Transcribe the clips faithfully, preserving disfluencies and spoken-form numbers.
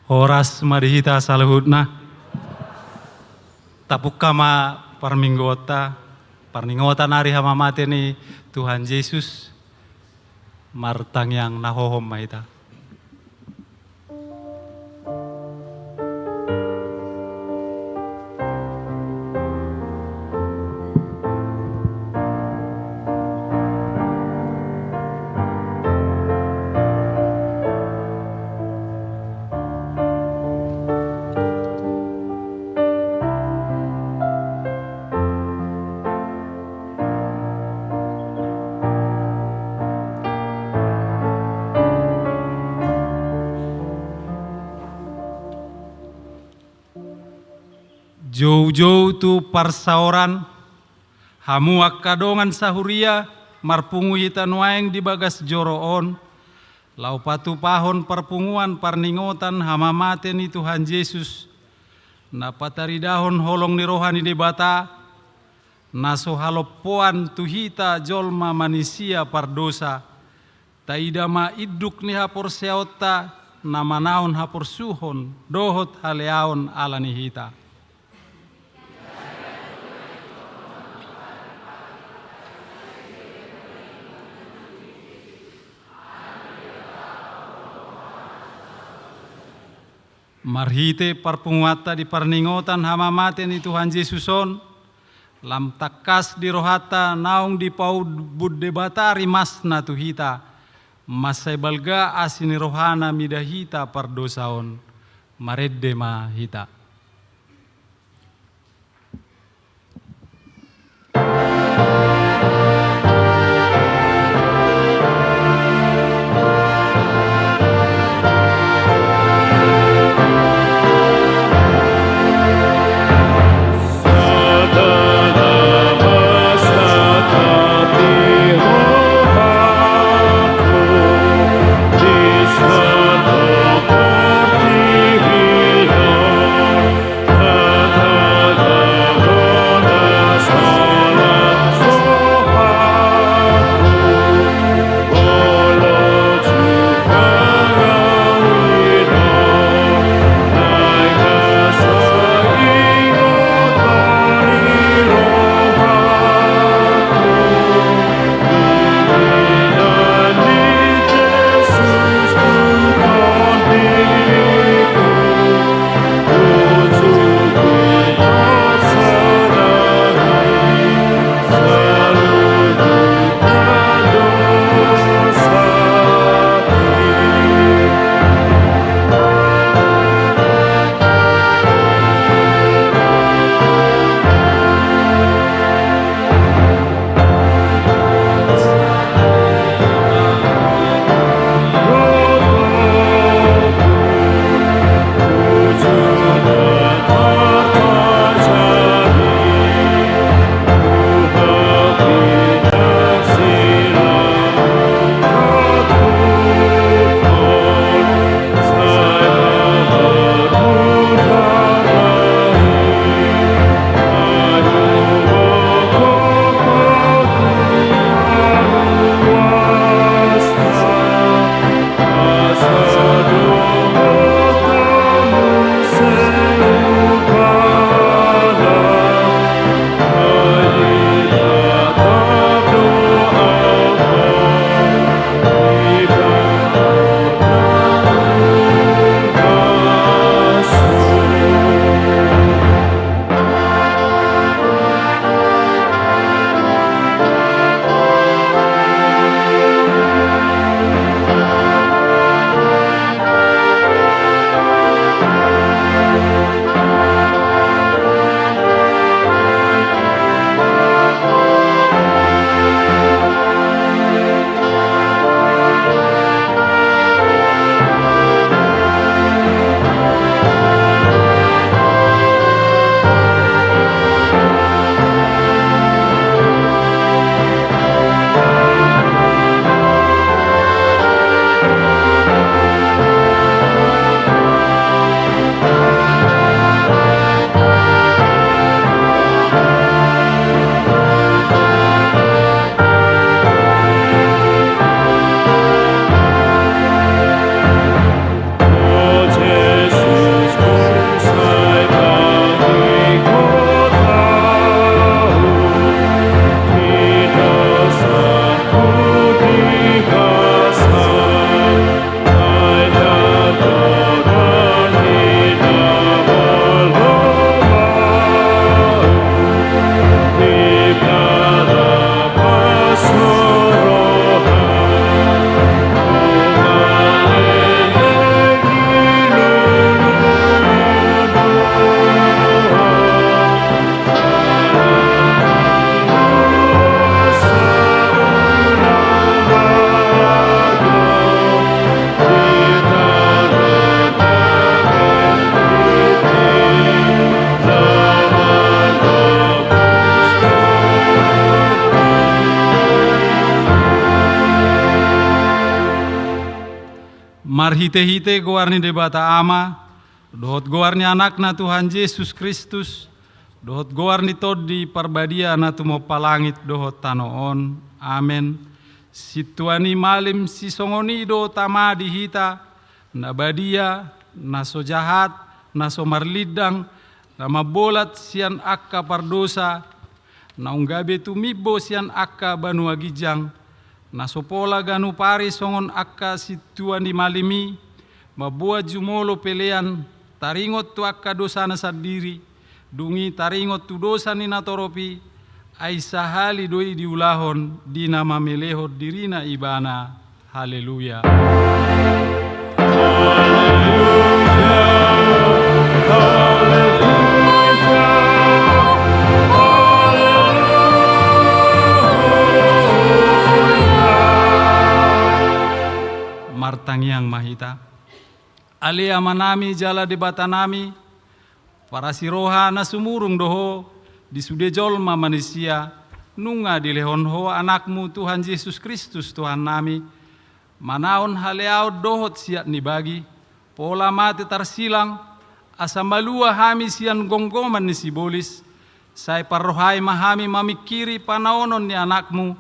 Horas ma di hita saluhutna. Tapungka ma parmingguonta, parningotan ari hamamate ni Tuhan Jesus. Martangiang na hohom ma hita. Joujou tu parsaoran, hamu angka dongan sahuria, marpungu hita nuaeng di bagas joro on, laho patupahon parpunguan parningotan hamamate ni Tuhan Jesus, na pataridahon holong ni roha ni Debata, na so halompoan tu hita jolma manisia pardosa, taida ma induk ni haporseaonta na manaon haporsuhon dohot haleaon ala ni hita. Marhite parpunguanta di parningotan hamamate ni Tuhan Jesus on, lam tangkas di rohanta naung dipaubun Debata rimasna tu hita, mansai balga asi ni rohana mida hita pardosa on. Marende ma hita. Marhite-hite goar ni Debata Ama, dohot goar ni Anakna Tuhan Jesus Kristus, dohot goar ni Tondi Parbadia na tumompa langit dohot tano on. Amen. Sintua ni malim sisongon i do Tama di hita, na badia, na so jahat, na so marlindang, na mambolat sian angka pardosa, naung gabe tumimbo sian angka banua ginjang, na so pola ganup ari songon angka sintua ni malim i, mamboan jumolo pelean, taringot tu angka dosana sandiri, dung i taringot tu dosa ni natorop i, ai sahali do i diulahon di na mamelehon dirina ibana. Haleluya. Martangiang ma hita. Ale Amanami jala Debatanami, parasi roha na sumurung do Ho di sude jolma manisia, nunga dilehon Ho Anakmu Tuhan Jesus Kristus Tuhannami, manaon haleaon dohot siat ni bagi, pola mate tarsilang, asa malua hami sian gomgoman ni sibolis, sai parrohai ma hami mamingkiri panaonon ni Anakmu,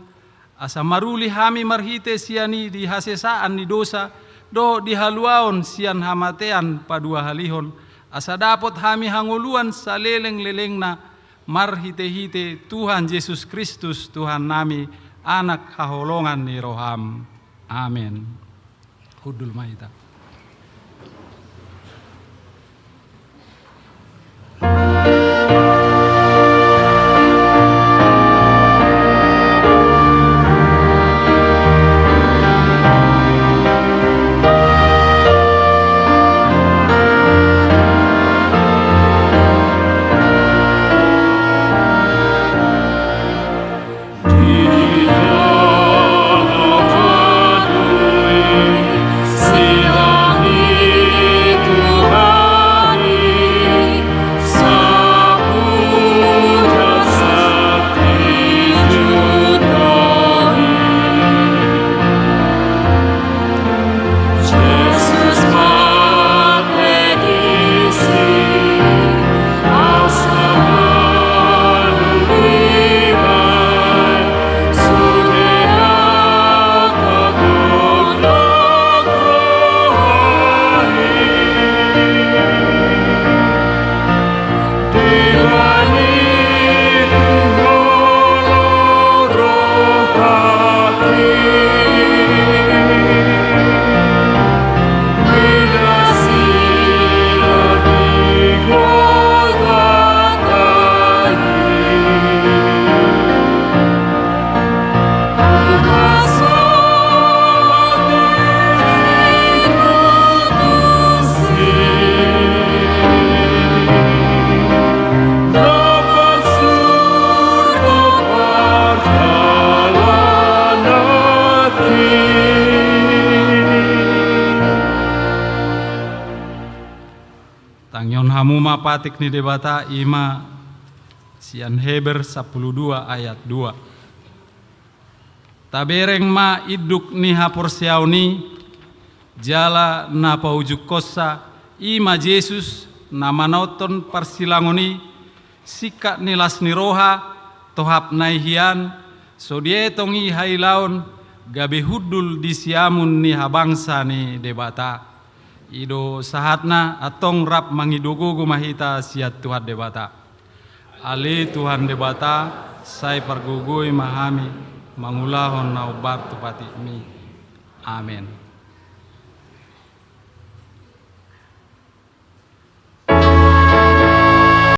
asa maruli hami marhite sian i di hasesaan ni dosa, dohot di haluaon sian hamatean paduahalihon, asa dapot hami hangoluan saleleng-lelengna, marhite-hite Tuhan Jesus Kristus Tuhannami, Anak haholongan ni roham. Amen. Hundul ma hita. Tangihon hamu ma patik ni Debata, i ma sian Heber sampulu dua ayat dua. Tabereng ma induk ni haporseaon i, jala na paujungkonsa, i ma Jesus, na manaonhon parsilangon i, singkat ni las ni roha, tohap na i hian, so dietong i hailaon, gabe hundul di siamun ni habangsa ni Debata. I do sahatna, antong rap mangido gogo ma hita sian Tuhan Debata. Ale Tuhan Debata, sai pargogoi ma hami, mangulahon na hombar tu patikmi. Amen.